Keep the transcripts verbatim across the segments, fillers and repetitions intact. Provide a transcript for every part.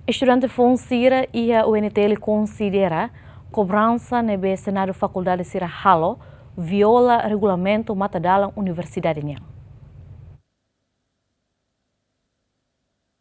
Estudante foun sira iha U N T L konsidera kobransa ne'ebé Senadu Fakuldade sira halo viola regulamentu matadalan universidade nian.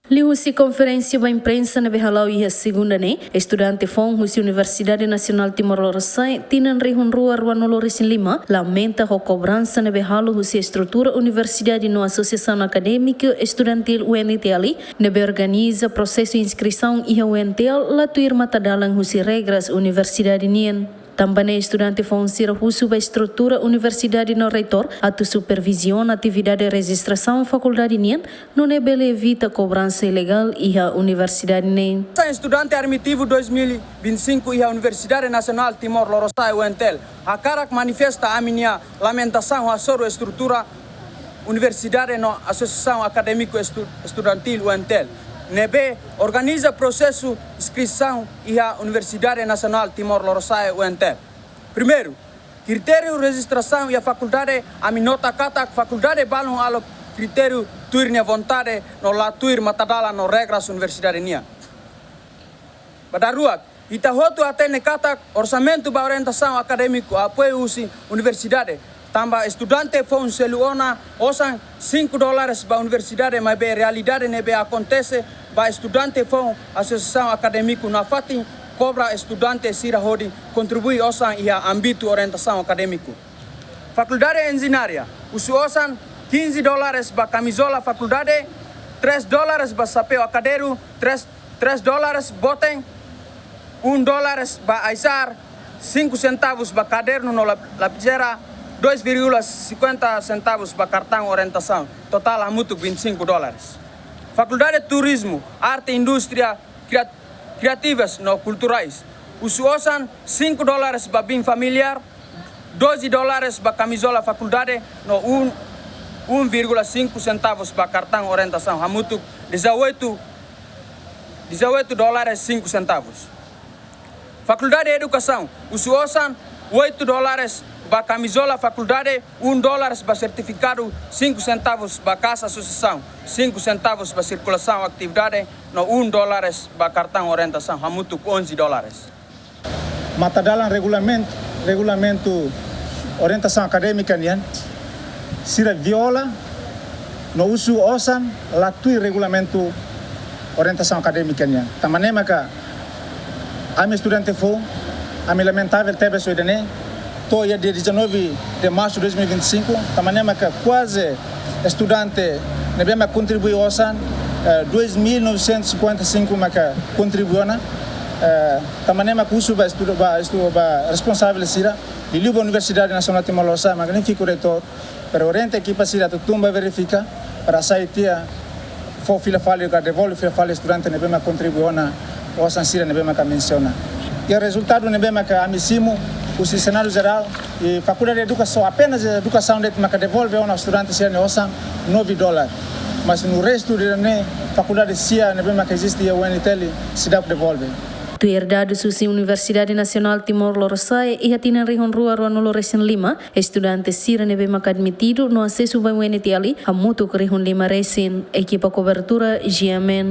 Liuhusi konferénsia ba imprensa ne'ebé hala'o iha segunda ne'e, estudante foun husi Universidade Nasionál Timor Lorosa'e tinan rihun rua ruanulu resin lima lamenta ho kobransa ne'ebé halo husi estrutura universidade no Asosiasaun Akadémiku Estudantíl U N T L ne'ebé organiza prosesu inskrisaun iha U N T L la tuir matadalan husi regras universidade nian. Tanba ne'e estudante foun sira husu ba estrutura universidade no reitór atu superviziona atividade rejistrasaun fakuldade nian, nune'e bele evita kobransa ilegál iha universidade ne'e. Estudante admitivu dois mil e vinte e cinco iha Universidade Nasionál Timor Lorosa'e, U N T L, hakarak manifesta ami-nia lamentasaun hasoru estrutura universidade no Asosiasaun Akadémiku Estu-, Estudantíl, U N T L, ne'ebé organiza prosesu inskrisaun iha Universidade Nasionál Timor Lorosa'e, U N T L. Primeiru, kritériu rejistrasaun iha fakuldade, ami nota katak fakuldade balun halo kritériu tuir nia vontade no la tuir matadalan no regras universidade nian. Ba daruak, ita hotu hatene katak orsamentu ba orientasaun akadémiku apoiu husi universidade, tanba estudante foun selu ona osan cinco dólares ba universidade, maibé realidade ne'ebé akontese ba estudante foun, Asosiasaun Akadémiku nafatin kobra estudante sira hodi kontribui osan iha ámbitu orientasaun akadémiku. Fakuldade Enjeñaria husu osan quinze dólares ba kamizola fakuldade, três dólares ba xapeu akadeiru, três, três dólares boten, um dólares ba aisar, cinco centavos ba kadernu no lap-, lapizeira, dois vírgula cinquenta centavos ba kartaun orientasaun, totál hamutuk vinte e cinco dólares. Fakuldade Turizmu, Arte, Indústria, Kria-, Kriativas no Kulturais husu osan cinco dólares ba bin familiár, doze dólares ba kamizola fakuldade no um, um vírgula cinco centavos ba kartaun orientasaun, hamutuk dezoito, dezoito dólares cinco centavos. Fakuldade Edukasaun husu osan oito dólares ba kamizola fakuldade, um dólares ba sertifikadu, cinco centavos ba kasa asosiasaun, cinco centavos ba sirkulasaun atividade no um dólares ba kartaun orientasaun, hamutuk onze dólares. Matadalan regulamentu, regulamentu orientasaun akadémika nian, sira viola no husu osan la tuir regulamentu orientasaun akadémika nian. Tanba ne'e maka ami estudante foun, ami lamentavel tebes ohin ne'e, to'o iha dia dezanove de março de dois mil e vinte e cinco, tanba ne'e maka kuaze estudante ne'ebé mak kontribui osan, eh, dois mil novecentos e cinquenta e cinco maka kontribui ona, eh, tanba ne'e maka husu ba estuda, ba estu-, ba responsavel sira, liuliu ba Universidade Nasionál Timor Lorosa'e, magnífiku reitór, para orienta ekipa sira atu tun ba verifika, para sai tiha fó fila fali ka devolve fila fali estudante ne'ebé mak kontribui ona osan sira ne'ebé maka mensiona. I rezultadu ne'ebé maka ami simu husi Senadu Jerál, i Fakuldade Edukasaun, apenas Edukasaun de'it maka devolve ona estudante sira-nia osan nove dólar. Mas no restu de ne'e, fakuldade sira ne'ebé maka eziste iha U N T L seidauk devolve. Tuir dadus husi Universidade Nasionál Timor Lorosa'e, iha tinan rihun rua ruanulu resin lima, estudante sira ne'ebé maka admitidu no asesu ba U N T L hamutuk rihun lima resin. Ekipa kobertura, G M N.